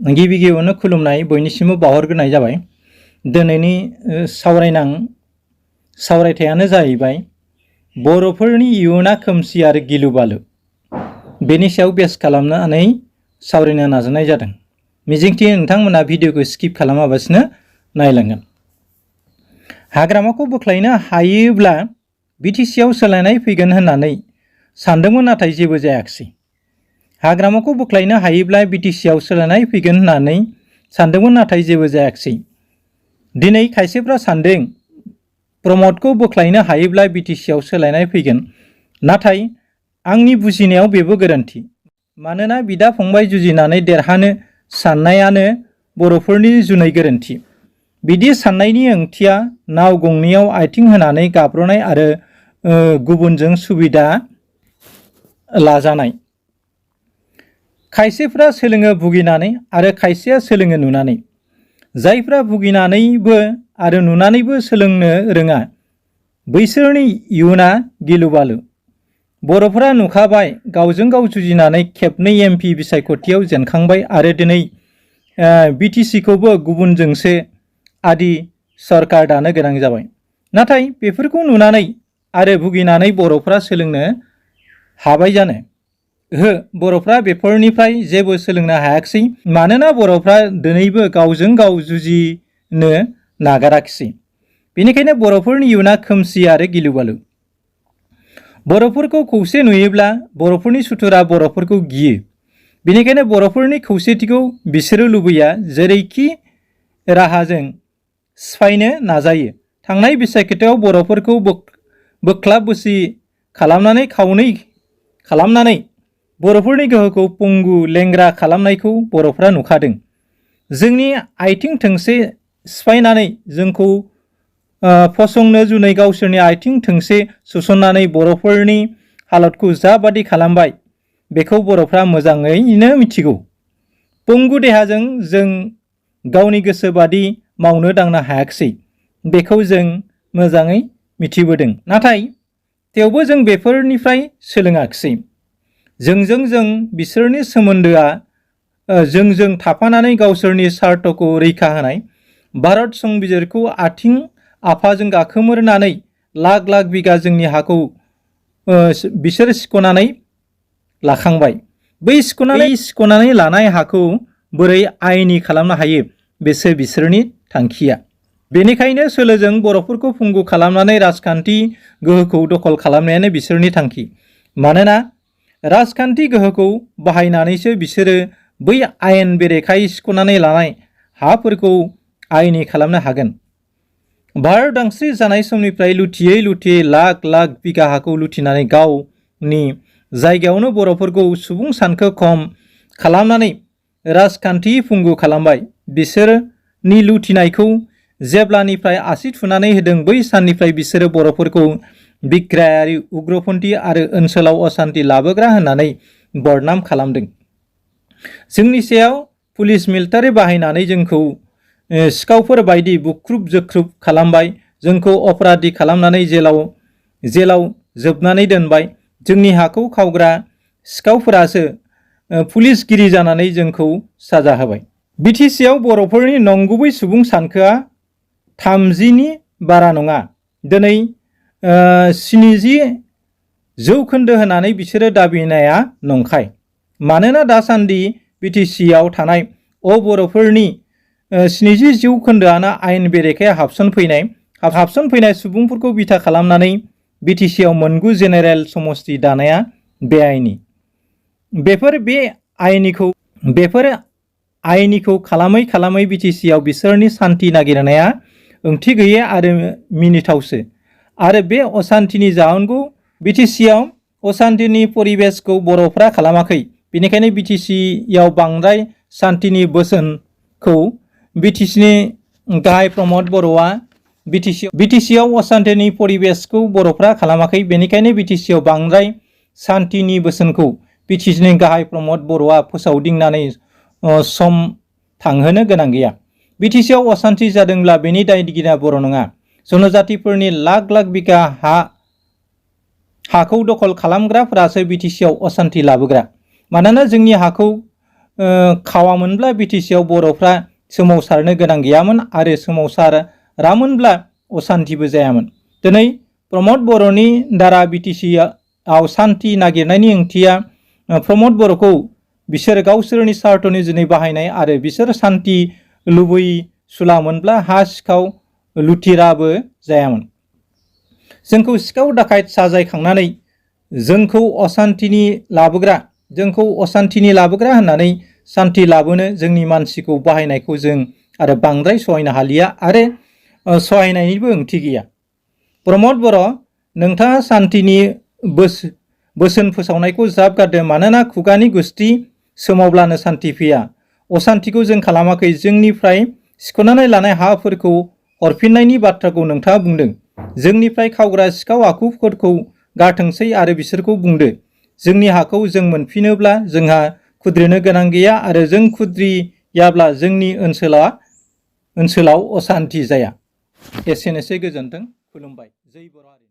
गिबि गिबियावनो खुलुमनाय बयनिसिमबो बावहरग्रोनाय जाबाय। दिनैनि सावरायथायानो जाहैबाय बर'फोरनि इयुना खोमसि आरो गिलु बालु। बेनि सायाव बेस खालामनानै सावरायनो नाजानाय जादों। मिजिंथियो नोंथांमोना भिडिअखौ स्किप खालामालासिनो नायलांगोन। हाग्रामाखौ बोख्लायनो हायोब्ला बिटिसिआव सोलायनाय फैगोन होननानै सानदोंमोन, नाथाय जेबो जायाखिसै। हाग्रामाखौ बोख्लायनो हायोब्ला बिटिसिआव सोलायनाय फैगोन होननानै सानदोंमोन, नाथाय जेबो जायाखिसै। दिनै खायसेफ्रा सानदों प्रमदखौ बोख्लायनो हायोब्ला बिटिसिआव सोलायनाय फैगोन, नाथाय आंनि बुजिनायाव बेबो गोरोन्थि। मानोना बिदा फंबाय जुजिनानै देरहानो साननायानो बर'फोरनि जुनै गोरोन्थि। बिदि साननायनि ओंथिया नाव गंनैयाव आथिं होनानै गाब्रनाय आरो गुबुनजों सुबिदा लाजानाय। खायसेफ्रा सोलोङो भुगिनानै आरो खायसेया सोलोङो नुनानै। जायफ्रा भुगिनानैबो आरो नुनानैबो सोलोंनो रोङा बैसोरनि इयुना गिलु बालु। बर'फोरा नुखाबाय गावजों गाव जुजिनानै खेबनै MP बिसायख'थियाव जेनखांबाय आरो दिनै बिटिसिखौबो गुबुनजोंसो आदि सरकार दानो गोनां जाबाय। नाथाय बेफोरखौ नुनानै आरो भुगिनानै बर'फ्रा सोलोंनो हाबाय जानो? ओहो, बर'फ्रा बेफोरनिफ्राय जेबो सोलोंनो हायाखिसै। मानोना बर'फ्रा दिनैबो गावजों गाव जुजिनो नागाराखिसै। बेनिखायनो बर'फोरनि इयुना खोमसि आरो गिलु बालु। बर'फोरखौ खौसे नुयोब्ला बर'फोरनि सुथुरा बर'फोरखौ गियो। बेनिखायनो बर'फोरनि खौसेथिखौ बिसोरो लुबैया, जेरैखि राहाजों सिफायनो नाजायो। थांनाय बिसायख'थियाव बर'फोरखौ बोख्लाब बोसि खालामनानै खावनै खालामनानै बर'फोरनि गोहोखौ पंगु लेंग्रा खालामनायखौ बर'फ्रा नुखादों। जोंनि आथिं थोंसे सिफायनानै जोंखौ फसंनो जुनै गावसोरनि आथिं थोंसे सोसननानै बर'फोरनि हालतखौ जाबादि खालामबाय बेखौ बर'फ्रा मोजाङैनो मिथिगौ। पंगु देहाजों जों गावनि गोसो बादि मावनो दांनो हायाखिसै, बेखौ जों मोजाङै मिथिबोदों। नाथाय थेवबो जों बेफोरनिफ्राय सोलोङाखिसै। जों बिसोरनि सोमोन्दोआ जोंजों थाफानानै गावसोरनि सार्थखौ रैखा होनाय। भारत संबिजिरखौ आथिं आफाजों गाखोमोरनानै लाख लाख बिगा जोंनि हाखौ बिसोर सिख'नानै लाखांबाय। बै सिख'नानै लानाय हाखौ बोरै आइनि खालामनो हायो बेसो बिसोरनि थांखिया। बेनिखायनो सोलोजों बर'फोरखौ पंगु खालामनानै राजखान्थि गोहोखौ दखल खालामनायानो बिसोरनि थांखि। मानोना राजखान्थि गोहोखौ बाहायनानैसो बिसोरो बै आयेन बेरेखायै सिख'नानै लानाय हाफोरखौ आइनि खालामनो हागोन। भारत उदांस्रि जानाय समनिफ्राय लुथियै लाख लाख बिगा हाखौ लुथिनानै गावनि जायगायावनो बर'फोरखौ सुबुं सानखो खम खालामनानै राजखान्थि पंगु खालामबाय। बिसोरनि लुथिनायखौ जेब्लानिफ्राय आसि थुनानै होदों बै साननिफ्राय बिसोरो बर'फोरखौ बिग्रायारि, उग्रपन्थी आरो ओनसोलाव असान्थि लाबोग्रा होननानै बरनाम खालामदों। जोंनि सायाव पुलिस मिलिटारि बाहायनानै जोंखौ सिखावफोर बायदि बुख्रुब जोख्रुब खालामबाय। जोंखौ अपराधी खालामनानै जेलाव जोबनानै दोनबाय। जोंनि हाखौ खावग्रा सिखावफोरासो पुलिसगिरि जानानै जोंखौ साजा होबाय। बिटिसिआव बर'फोरनि नंगुबै सुबुं सानखोआ 30नि बारा नङा। दिनै 70% होननानै बिसोरो दाबिनाया नंखाय। मानोना दासान्दि बिटिसिआव थानाय बर'फोरनि 70% आयेन बेरेखायै हाबसनफैनाय सुबुंफोरखौ बिथा खालामनानै बिटिसिआव मोनगु जेनेरेल समस्ति दानाया बेआइनि। बेफोर आइनिखौ खालामै बिटिसिआव बिसोरनि सान्थि नागिरनाया ओंथि गैयै आरो मिनिथावसो। आरो बे असान्थिनि जाहोनखौ बिटिसिआव असान्थिनि परिबेसखौ बर'फ्रा खालामाखै। बेनिखायनो बिटिसिआव बांद्राय सान्थिनि बोसोनखौ बिटिसिनि गाहाय प्रमद बर'आ बिटिसिआव असान्थिनि परिबेसखौ बर'फ्रा खालामाखै। बेनिखायनो बिटिसिआव बांद्राय सान्थिनि बोसोनखौ बिटिसिनि गाहाय प्रमद बर'आ फोसावदिंनानै सम थांहोनो गोनां गैया। बिटिसिआव असान्थि जादोंब्ला बेनि दायनिगिरिया बर' नङा। जनजातिफोरनि लाख लाख बिगा हाखौ दखल खालामग्राफोरासो बिटिसिआव असान्थि लाबोग्रा। मानोना जोंनि हाखौ खावामोनब्ला बिटिसिआव बर'फ्रा सोमावसारनो गोनां गैयामोन आरो सोमावसारामोनब्ला असान्तिबो जायामोन। दिनै प्रमद बर'नि दारा बिटिसिआव सान्ति नागिरनायनि ओंथिया प्रमद बर'खौ बिसोर गावसोरनि स्वार्थनि जुनै बाहायनाय आरो बिसोर सान्ति लुबैसुलामोनब्ला हा सिखाव लुथिराबो जायामोन। जोंखौ सिखाव दाखायत साजायखांनानै जोंखौ असान्तिनि लाबोग्रा होननानै सान्ति लाबोनो जोंनि मानसिखौ बाहायनायखौ जों आरो बांद्राय सहायनो हालिया आरो सहायनायनिबो ओंथि गैया। प्रमद बर', नोंथाङा सान्तिनि बोसोन फोसावनायखौ ज्राब गारदो, मानोना खुगानि गुस्थि सोमावब्लानो सान्ति फैया। असान्तिखौ जों खालामाखै। जोंनिफ्राय सिख'नानै लानाय हाफोरखौ हरफिननायनि बाथ्राखौ नोंथाङा बुंदों। जोंनिफ्राय खावग्रा सिखाव आखुफोरखौ गारथोंसै आरो बिसोरखौ बुंदो, जोंनि हाखौ जों मोनफिनोब्ला जोंहा खुद्रिनो गोनां गैया आरो जों खुद्रियाब्ला जोंनि ओनसोलाव असान्ति जाया। एसेनोसै, गोजोन्थों, खुलुमबाय। जै बर' हारि।